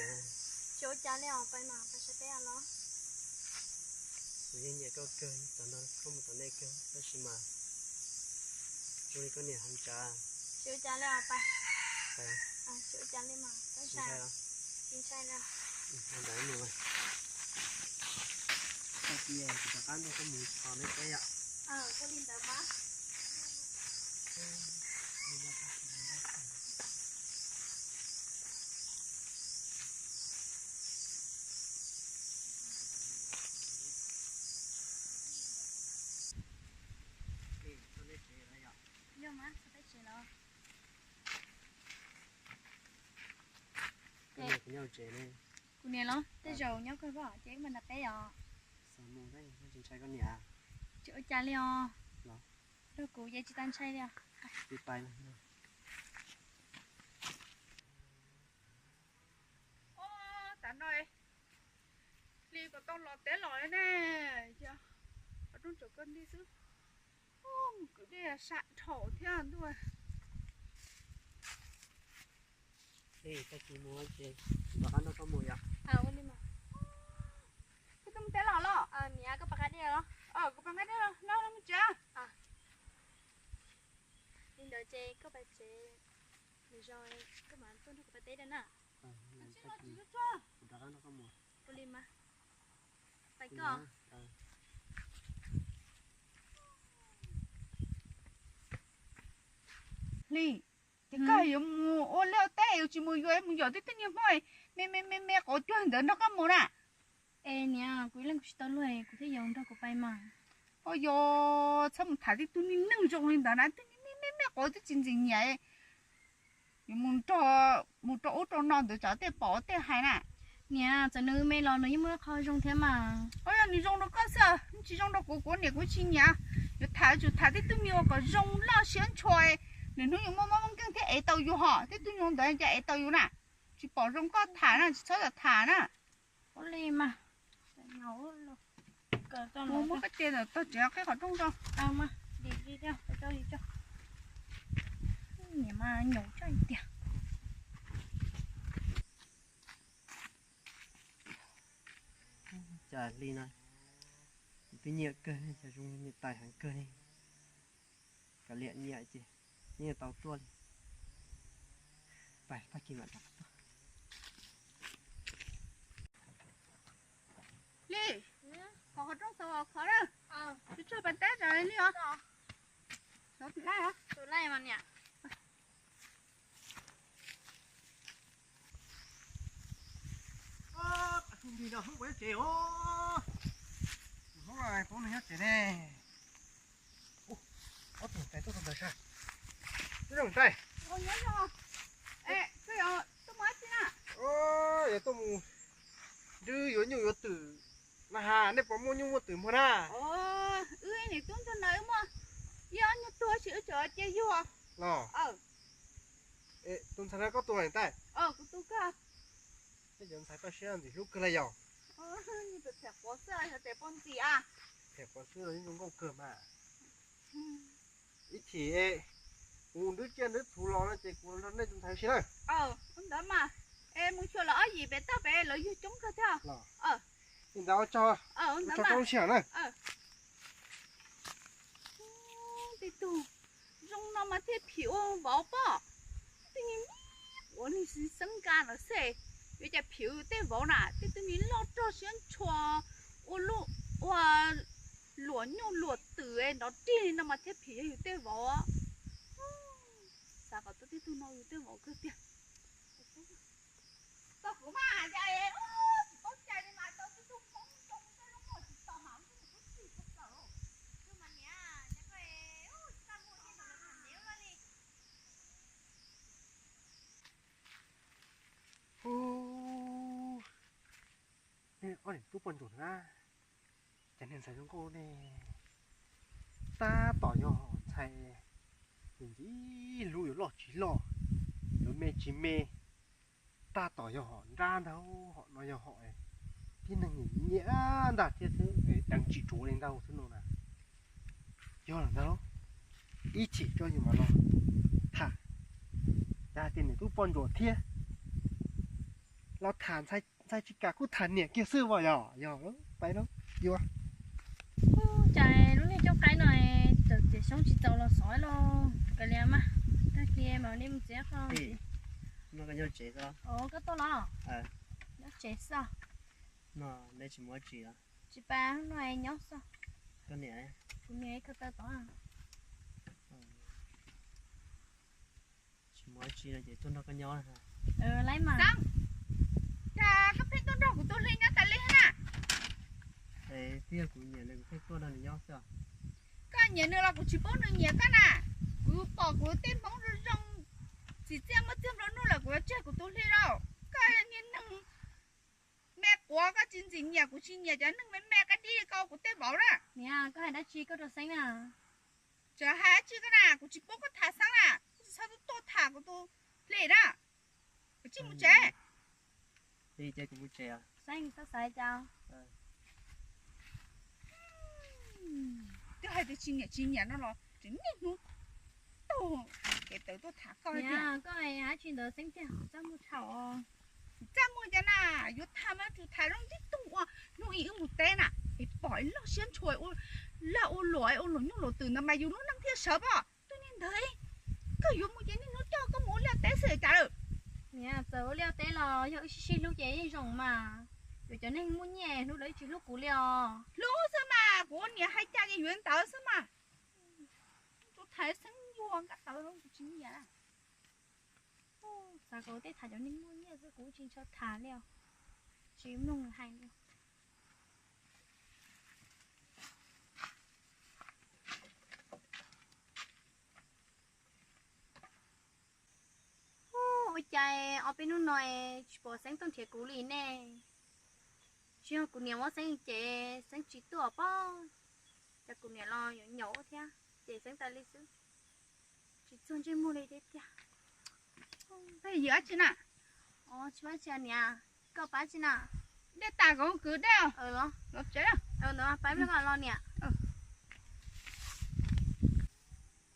Tsis ua cas li os, pais mas pais saib peb los. Kuv yeej nyiam koj kawg, tam no koj mus tom nej kawg tab sis mas zoo li koj niam heev tsav. Tsis ua cas li os, pais. Tsis ua cas li mas, tsis ntshai los? Tsis ntshai li. Ntawd mus, tag kis kuv rov qab nrog koj mus tom nej peb yom. Ua li ntawd mas. Yog mas, txog peb tsev los? Kuv niam los tej zaum nyob kawg, ces wb mus nram peb os. Tsis ua cas li os. Nrog kuv ces tsis tau ntshai li os. Tam no hli kom tau los teb los ne, yog qhov rooj tseem kawg nti xwb. Mus kwv dej sab dhau thiab ntuj. Tag kis mus ces rov qab nrog koj mus yom. Koj twb mus teb los los? Niam, koj pab qab dej los? Kuv pab qab dej los, los mus tsev. Li ntawd ces koj pab tsev, nws zoo koj mam tuaj nrog kuv pab teb da na. Kuv rov qab nrog koj mus. Ua li mas. Pais koj. Hli, ces koj yuav mus ua liaj teb yuav tsis mus yuav mus yom, twb twb niag hmo me me me me quav cuag ntawd nrog koj mus na. Es niam, kuv ib leeg kuv tsis tau luag, kuv thiaj yuav nrog kuv pais mas. Ua yog txhob mus tham tej tug niag neeg zoo li ntawd na, twb niag me me me quav twb tsis ntxim nyiam. Yuav mus nrog, mus rau ub rau no ntawd tsam tej pom tej hais na. Niam, txawm nws me los nws yeej muaj ib qho zoo thiab mas. Ua yog nws zoo rau koj xwb, tsis zoo rau kuv, kuv niam kuv tsis nyiam. Yuav tham tsum tham tej tug me uas kom zoo loj siab ntshua, lwm hnub yus muaj mob muaj nkeeg thiab ev tau yus hos, tej tug zoo ntawd cas ev tau yus na. Tsis pom zoo koj tham na, tsis txhob tham na. Ua li mas. Muab koj cia tog tsev qhib qhov rooj rau. Niam mas nyaum tag tiag. Cas li no, kuv twb nyiam kawg ne, cas zoo niam tais heev kawg ne. Kav liam nyiam ces yeej tau tuaj li. Pais tag kis mam rov qab tuaj. Li, qhov qhov rooj xaus khov na. Tsis tsuag pas teb tsam li os. Tus laij mas niam. Tus nrig no hnub ua nyob tsev os. Hnub no tus nrig nyob tsev ne. Ob tug tais tuaj rau ntawd sas. Tus zoo tais. Yog tuaj mus nrwb yuav nyuj yuav twm na has, nej puas muaj nyuj muaj twm muag na? Wb niam tub ntsuag na wb muaj ib ob nyuag tug sis wb tseem cia yug los. Tus ntxhais no koj tus niam tais? Kuv tus kawg. Tej cov ntxhais koj siab ntxim hlub kawg li yog. Nyuj twm them quav xwb los yog tes poj ntxim a? Them quav xwb los yeej zoo nkauj kawg mas. Ib chim kuv nrwb tsiaj nrwb txhuv los no ces kuv los nrog nej tus ntxhais ua si na. Ua ntawd mas, es mus xyuas lawv ob yim pem toj pem lawv yug coob kawg thiab. Li ntawd ua tsaug, ua tsaug koj lub sij hawm na. Tej tug zoo no mas thiaj phim ua vauv pob. Tej me me quav li xeeb nka no xwb, yuav cas phim yus tej vauv na, tej tug me loj rog siab ntshua, ua luam nyuj luam twm nrov rig li no mas thiaj phim yog yus tej vauv. Xav kom tau tej tug no yus tej vauv kawg tiag. Tau kuv mas, tsis paub cai li mas tau tej tug poob zoo tej lub muag tsis tau mas twb tub txim txawm. Tus mas niam, niam koj tsis tau muag tej ntawd los tham ntev ua luaj li. Ob niam tub poj ntsuam na, cas niag ntxhais zoo nkauj ne, tab tom yog ntxhais ntxim hlub yuav loj tsis loj, yuav me tsis me, tab tom yog hom nrab ntag, hom no yog hom tib neeg nyiam ntag thiab xwb, deev tsis tsuav li ntag xwb no na. Yog lawm ntag lauj, ib chim tso yus mam los tham, cas hais tias niam tub poj ntsuam thiab. Los tham ntxhais tsis kam kuj tham niam kiag xwb as yog, yog pais no yuav. Cas lub niag cooj qaib no tawm tiam xyoob tsis txaus los xov los kav liam mas, tag kis mam li mus txiav qho. Koj tuaj los? Nyob tsev xwb. Tsis pab no nyob xwb. Kuv niam kho taw tod. Tsis muaj dab tsi no ces tuaj nrog koj nyob. Laiv mas. Xeeb, cas koj pheej tuaj nrog kuv tus hle nyob tas li na? Es twb yog kuv nyiam nws kuv pheej tuaj nrog nws nyob xwb. Koj nyiam nws los kuv tsis pub nws nyiam koj na. Kuv pom kuv tej hmoob zoo zoo, txim txiaj muaj txiag nplua nuj lawm kuv yuav tseg kuv tus hle lauj. Koj niag neeg me quav, koj tsis ntxim nyiam kuv tsis nyiam cov neeg me me qab dib li koj kuv tej vauv na. Niam, koj hais dab tsi koj rau Xeeb na? Txawm hais dab tsi koj na, kuv tsis pub koj tham Xeeb na, koj tsis txhob tuaj tham kuv tus hle na. Koj cia li mus tsev. Li ces kuv mus tsev. Xeeb, koj xav cas? Twb hais tias tsis nyiam tsis nyiam no los tseem niaj hnub tuaj kev tawv tuaj tham koj tiag. Koj hais dab tsi ntawd Xeeb tiag, kuv txaj muag tshaj os. Kuv txaj muag cas na, yuav tham mas yuav tsum tham zoo ib tug uas hnub ib wb mus teb na, es pom ib loj siab ntshua, loj ua luam ua luam nyuj luam twm ntawd mas yus lub neej thiaj sawv pob. Tus niag ntawd, koj yuav mus ces niaj hnub coj koj mus ua liaj teb xwb cas lawm. Niam, txawm ua liaj teb los yog wb sib sib hlub ces yeej zoo mas. Yuav cov neeg muaj nyiaj hnub lawv tsis hlub kuv li os. Hlub xwb mas, kuv ua niam hais cas ces yuav ntawd xwb mas. Tus thaiv Xeeb yuag nqa tawv los kuv tsis nyiam. Xav kom tej tham cov neeg muaj nyiaj xwb kuv tsis ntshaw tham li os. Tsis mloog nws hais li. Ua cas ob peb hnub no tsis pom Xeeb tuaj nrhiav kuv li ne? Tsis yog kuv niam muab Xeeb cev Xeeb tsis tuaj pob, ces kuv niam los yuav nyaum thiab ces Xeeb tas li xwb. Tsis txuag ntsej muag li thiab tiag. Peb yim dab tsi na? Tsis muaj dab tsi niam, koj pab tsi na? Dej tas kom kwv dej os. Los tsev. Pab los niam.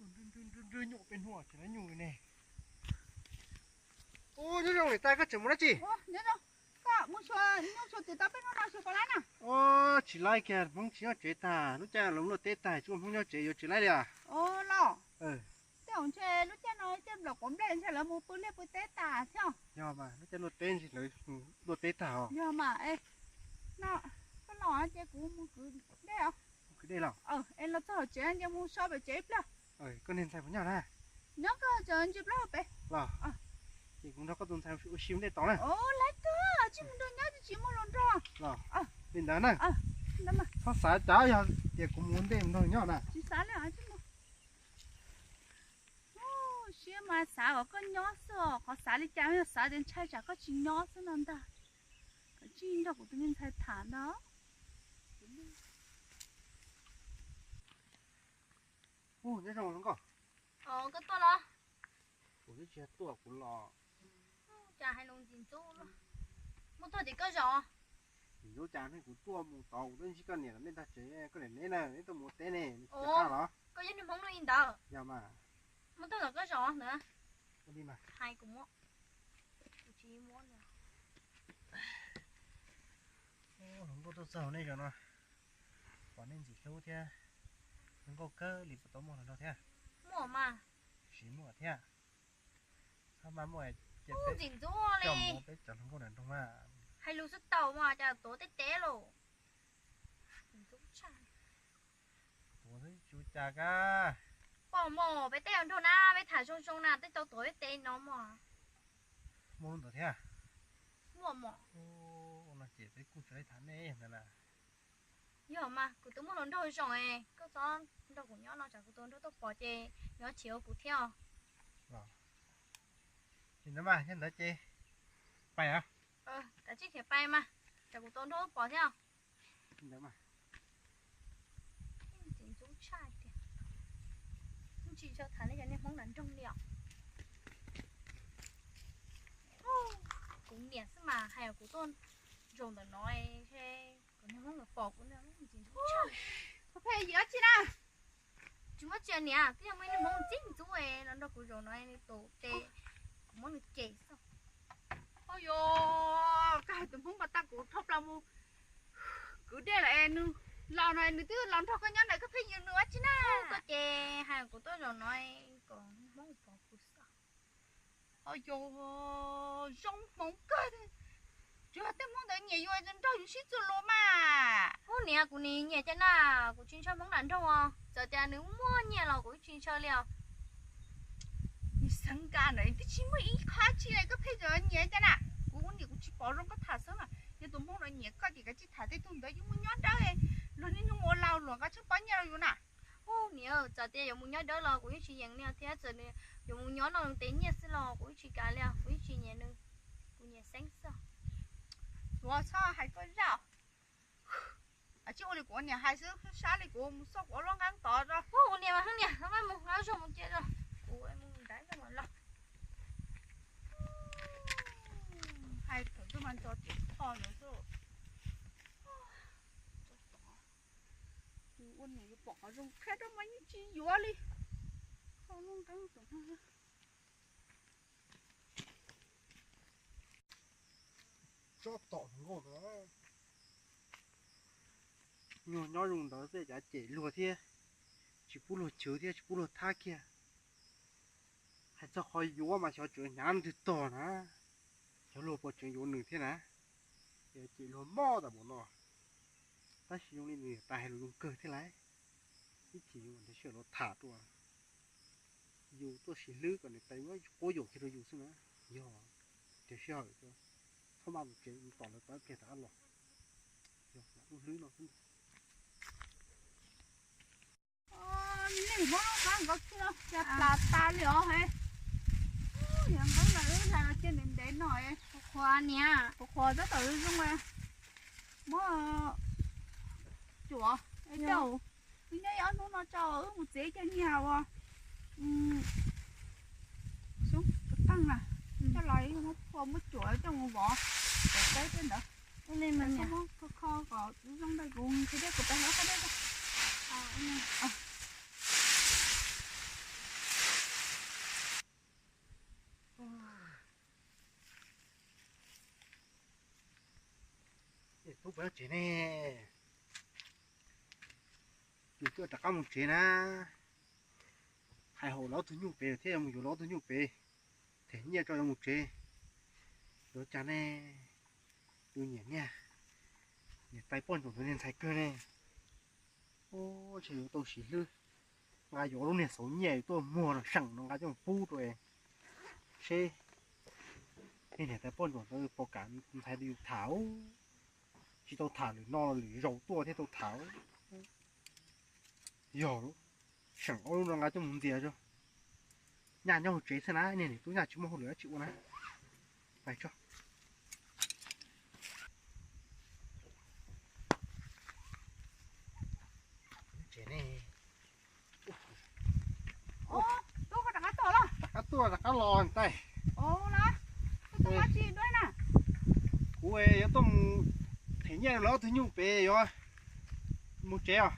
Nrwb nyuj peb hnub tsis lab nyuj li ne. Ub, nyob zoo niam tais, koj tseem mus dab tsi? Koj mus xyuas nyuj xyuas twm tau peb hnub no xyuas puas lab na? Tsis lab kiag, Hmoob tsis nyob tsev tag, lub caij los luaj teb tag tsis muaj Hmoob nyob tsev yuav tsis lab li as. Los, tej zaum ntshe lub caij no caij nplaum quav nplej ntshe lawv mus pw liaj pw teb tag thiab. Yog mas, lub caij luaj teb ntshe lawv luaj teb tag os. Yog mas, no, koj los ces kuv mus kwv dej os. Kwv dej los? Es los txog hauv tsev ces mus so pem tsev ib pliag. Koj niag ntxhais puas nyob na? Nyob, koj tseem ntsia plaub hau pem. Los, ces kuv nrog koj tus ntxhais ua si ua dej tod na. Laiv kag, tsis mus nrog nyob tsis muaj hluas nraug. Los, li ntawd na. Txhob xav cas yog tias kuv mus ua ntej mus nrog nyob na. Tsis xav li. Siab mas xav kom koj nyob xwb os, qhov xav li cas yog xav tias ntshai tsam koj tsis nyob xwb no ntag. Koj tsis nrog kuv tus me ntxhais tham ntag. Ub, nyob zoo hluas nkauj. Koj tuaj los? Kuv twb tsis tuaj kuv los. Cas hais lus ntxim ntxub. Muaj tuaj tim koj zos? Ntxub cas ne, kuv tuaj mus tod kuv twb ntsib koj niam los nej ntag tsev, koj niam neb na, neb tuaj mus ua teb ne, neb tsis kam los? Koj yog niag Hmoob li ntawd. Yog mas. Muaj tuaj tom koj zos ntawd. Ua li mas. Hais kuv muab. Kuv tsis muab li. Hluas nkauj tuaj txog nej zos no, pom nej ntxim hlub thiab, zoo nkauj kawg li, puas tau muaj hluas nraug thiab? Muaj mas. Tsis muaj thiab. Txhob mas muaj ces ntxim ntxub li. Peb cov hluas nkauj nram nroog mas. Hais lus xwb tau mas cas tuav tej teb los. Ntxub tshaj. Tuav xwb tsis ua cas kab. Pom mos peb tej hluas nraug na, peb tham zoo zoo na, tej tau tuav peb teb no mos. Muaj lub ntawd thiab? Muaj mos. Ua no ces peb kuj tsis tau tham nej ntawd na. Yog mas, kuv twb muaj hluas nraug zoo es koj txhob nrog kuv nyob no tsam kuv tus nraug tuaj pom ces nyob chiv ua kuv thiab os. Li ntawd mas, yog ntawd ces pais os. Kav tsij khiav pais mas, tsam kuv tus nraug tuaj pom thiab os. Li ntawd mas. Tsis ntxub tshaj tiag. Tsis tau tham nej cov niag Hmoob nram nroog li os. Kuv niam xwb mas hais kuv tuaj zaum ntawm no, kuv niag Hmoob pom kuv ntxim ntxub tshaj. Phem yim dab tsi na? Tsis muaj tsi niam, twb yog muaj ib niag Hmoob ntxim ntxub los nrog kuv zaum no tus tes, kuv muab nws cem xwb. Yog, koj hais tus Hmoob pas tag kuv dhau plaws mus kwv dej lawm es nws los no nws twb los nrog koj nyob ntawm koj pheej yws nws ua tsi na. Koj ces hais kuv tuaj zaum no kom Hmoob pom kuv xwb. Yog, zoo hmoov kawg. Tsuas yog tej Hmoob ntawd nyiam yus nrog yus sib txuas lus mas. Ub niam, kuv nim nyiam cov na, kuv tsis ntshaw Hmoob nram nroog os, txawm tias nws muaj nyiaj los kuv tsis ntshaw li os. Nws xeev nkaus ntawd twb tsis muaj ib qho tsi li koj pheej nyiam cov na. Kuv niam kuv tsis pom zoo koj tham xwb na. Yog tus Hmoob no nyiam koj ces kav tsij tham tej tug ntawd yuav mus nyob dawb, luag niaj hnub mus ua lau luag nqa tsheej pob nyiaj rau yus na. Ub niam, txawm tias yuav mus nyob dawb los kuv yeej tsis yeem li thiab, txawm nws yuav mus nyob noj nws tes nyiaj xwb los kuv yeej tsis kam li, kuv yeej tsis nyiam nws, kuv nyiam Xeeb xwb. Tuav txhob hais koj zaj. Tsis ua li kuv niam hais xwb, sab li kuv mus xauj kuv lub nqeeb tod tso. Ub niam mas hwb niam, maj mus nqa zog mus cia tso, kuv mus nrad los. Hais thaum twg mas nco tib qho ntawd xwb. Ua niam yuav pom qhov zoo qhia rau mas yeej tsis yuav li. Kho lub nqeeb tus no. Tsob tom hluas nkauj ntawd, nyuag nyob zoo ntawd xwb cas cem luag thiab, tsis pub luag chwv thiab tsis pub luag thab kiag. Hais txog qhov yuav mas xyov tseem hnyav leej twg tog na, xyov luag puas tseem yuav nws thiab na. Ces luag mob tas npaum no, tab sis zoo li nws niam tais hais lus zoo kawg thiab lauj. Ib chim yus nrhiav sij hawm los tham dua, yus tuaj sim hlwb kom niam tais muab quab yaum kiag rau yus xwb na. Yog, nrhiav sij hawm txhob maj mus tsev, mus tom lawv tau ib pliag rov qab los. Yog, lam hlwb no xwb. Nej muab lub qab nkaus txij no cas plas tas li os he. Yog nqeeb lawm hlais los cia ntev ntev no. Qhuav niam, qhuav tab tom zoo zoo. Muab cuam, wb nyob ib ob hnub no tso wb mus txiav cov nyias uas xyoob qeej na, coj los muab phua muab cuam coj mus vov, vov teb tej ntawd. Kho kho kom zoo ntawm kuv nrhiav dej kuv pais hov qab dej. Tub puas nyob tsev ne? Yus twb rov qab mus tsev na. Hais hauv lawv ob tug nyuj pem thiab yuav mus yuav lawv ob tug nyuj pem, them nyiaj tso yuav mus tsev. Yuav cas ne? Yus nyiam niag, niam tais poj ntsuam ntawd niag ntxhais kawg ne. Ntshe yuav tau sim hlwb nqa yuav lub niag xauv nyiaj tuaj muag rau seem no nqa coj mus pub rau seb niag niam tais poj ntsuam ntawd puas kam tus ntxhais ntawd yus tham. Tsis tau tham lwm no lwm zaus tuaj thiaj tau tham. Yog lub, seem ob lub no nqa coj mus ntxias tso. Nyaj nyob hauv tsev xwb na, niag niam tub nyaj tsis muaj hauj lwm dab tsi ua na. Pais tso. Tsev ne. Tub, koj rov qab tuaj los? Rov qab tuaj rov qab los ntag. Kuv yuav tuaj mus them nyiaj rau lawv ob tug nyuj pem yuav mus tsev os.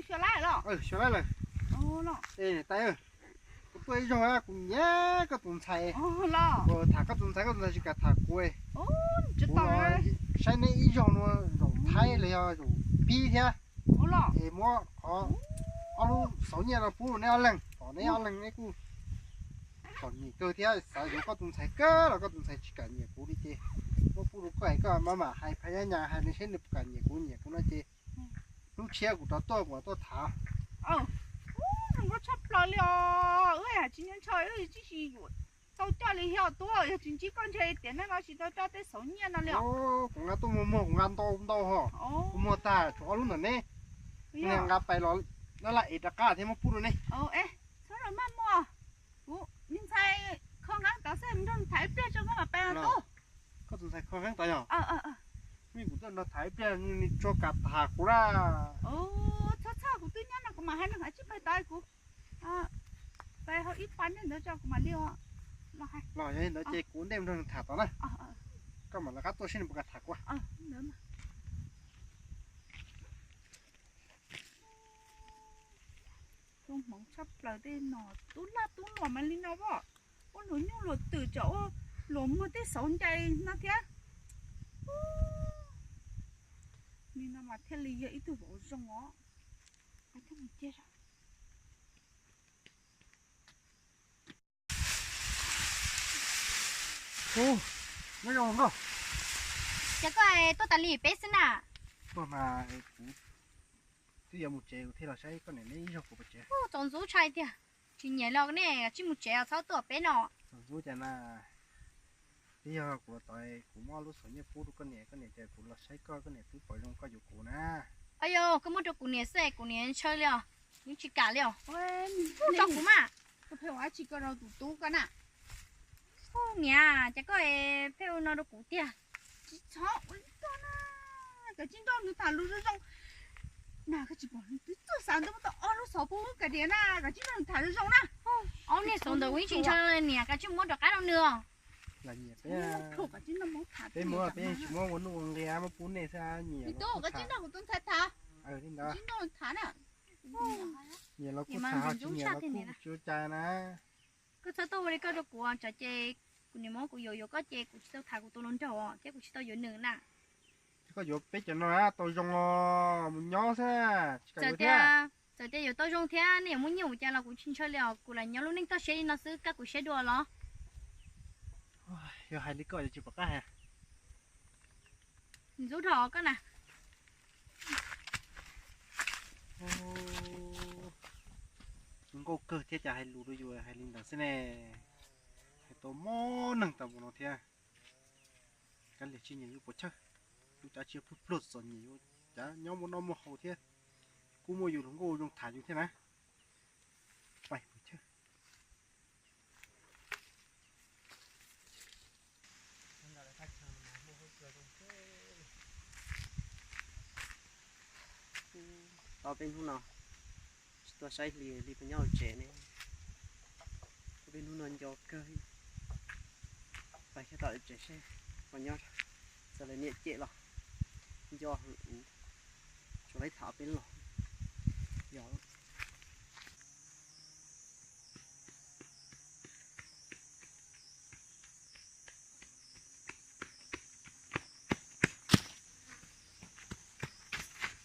Xyov lawm. Niam tais, kuv tuaj ib zaug kuv nyiam koj tus ntxhais. Kuv tham koj tus ntxhais koj tus ntxhais tsis kam tham kuv. Kuv saib neb ib zaug no zaum Thaib los yog zaum pib thiab. Es muab qhov ob lub xauv nyiaj no pub rau neb ob leeg, kom neb ob leeg neb kuj txom nyem kawg thiab xav yuav koj tus ntxhais kawg los koj tus ntxhais tsis kam nyiam kuv li ces muab pub rau koj es koj mam mam hais phaj nyab nyas hais nws seb nws puas kam nyiam kuv, nyiam kuv no ces hnub tshiab kuv rov tuaj kuv mam tuaj tham. Zoo nkauj tshaj plaws li os, wb hais tsis nyob ntshaw wb tsis yuav tau coj li yog tuaj, yog tsis ntsib koj ntshe tiam neej no tsis tau coj tej xauv nyiaj no li os. Kuv nqa tuaj muag muag kuv nqa ntau ntau ho, kuv muag tag tshuav ob lub ntawm neb, nqa pais los laj laj es rov qab thiab muab pub rau neb. Txhob maj muag, kuv me ntxhais kho nqeeb tod xwb, nrog nws tham ib pliag tso koj mam pais tub. Koj tus ntxhais kho nqeeb tod yog? Kuv tuaj nrog tham ib pliag nws tsis kam tham kuv na. Txhob txhawj, kuv twb nyob no kuv mam hais nws tsib pawg tod kuv pais hau ib pas ntej ntawd tso kuv mam li los hais. Los yog li ntawd ces kuv ntej nrog nws tham tod na. Koj mam lawv qab tuaj seb nws puas kam tham kuv. Tub hmoov tshaj plaws tej no, tub laj tub luam mas li no as, ua luag nyuj luag twm tsam ua Luag muag tej xauv ncais no thiab. Nim no mas thiaj li yog ib tug vauv zoo os. Nyob zoo nkauj. Ces koj tuaj tas li peb xwb na? Tuaj mas kuv twb yuav mus tsev, kuv thiaj los saib koj niam neb ib zaug kuv pais tsev. Txaus ntxub tshaj tiag. Tsis nyiam los nej kav tsij mus tsev, txhob tuaj peb no. Txaus ntxub cas na, twb yog kuv los tod, kuv muab lub xov nyiaj pub rau koj niam, koj niam tias kuv los saib koj, koj niam twb pom zoo koj yuav kuv na. Ayo, koj muab rau kuv niam xwb, kuv niam ntshaw li os, kuv tsis kam li os. Hu rau kuv mas. Koj pheej ua dab tsi ko rau tus tub ko na? Hu niam, cas koj pheej ua no rau kuv tiag? Tsis txhob ua li ko na, kav tsij nrog nws tham lus zoo zoo. Na koj tsis pom nws twb tuaj xav ntuj muab tau ob lub xov pub Kav Diav na, kav tsij nrog nws tham zoo zoo na. Ob niag xov ntawd kuv yeej tsis ntshaw li niam, kav tsij muab rov qab rau nws os. Peb muab, peb yeej tsis muab ua nuj ua nqi, muab pub nej xwb, nyiam los kuj tham. Li ntawd, nyiam los kuj tham, tsis nyiam los kuj tsis ua cas na. Koj txhob tuaj ua li koj rau kuv, tsam ces kuv niam muab kuv yuav yuav koj ces kuv tsis tau tham kuv tus hluas nraug thiab kuv tsis tau yuav nws na. Koj yuav peb cov no tau zoo os, mus nyob xwb, tsis kam yuav thiab. Txawm tias yuav tau zoo thiab nej yuav muaj nyiaj ua cas los kuv tsis ntshaw li os, kuv lam nyob lub neej toj siab li no xwb, kab kuv siab dua los. Yog hais li koj yuav tsis pom qab hais. Ntxub dhau koj na. Nkauj kawg thiab cas hais lus rau yus hais li ntawd xwb ne. Hais tau mob neeg tau mus no thiab. Kav liam tsis nyiam yus puas chawj, yus cav tsis pluag pluag txom nyem, yus cav nyob muaj noj muaj haus thiab, kuj muaj yus hluas nkauj zoo tham yus thiab na. Pais puas chawj. Tau peb hnub no tsis tuaj saib hli li puas nyob hauv tsev ne. Tau peb hnub no nco kawg. Pais kiag tom tsev seb puas nyob, txawm lawv niam cem los nco heev ub. Tsuas laib tham peb los yog.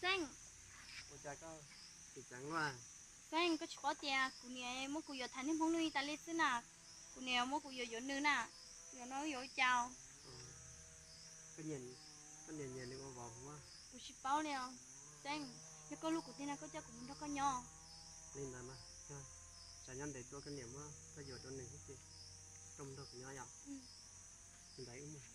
Xeeb, Xeeb, koj tsis paub tias kuv niam muab kuv yuav tham niag Hmoob Nuj Ib tas li xwb na. Kuv niam muab kuv yuav yuav nws na. Yog no yuav ua cas? Kuv tsis paub li os. Xeeb, yog koj hlub kuv tiag na koj coj kuv mus nrog koj nyob. Li ntawd mas, tsam nyob ntev tuaj koj niam muab koj yuav rau nws xwb ces koj mus nrog kuv nyob yom. Li ntawd wb mus.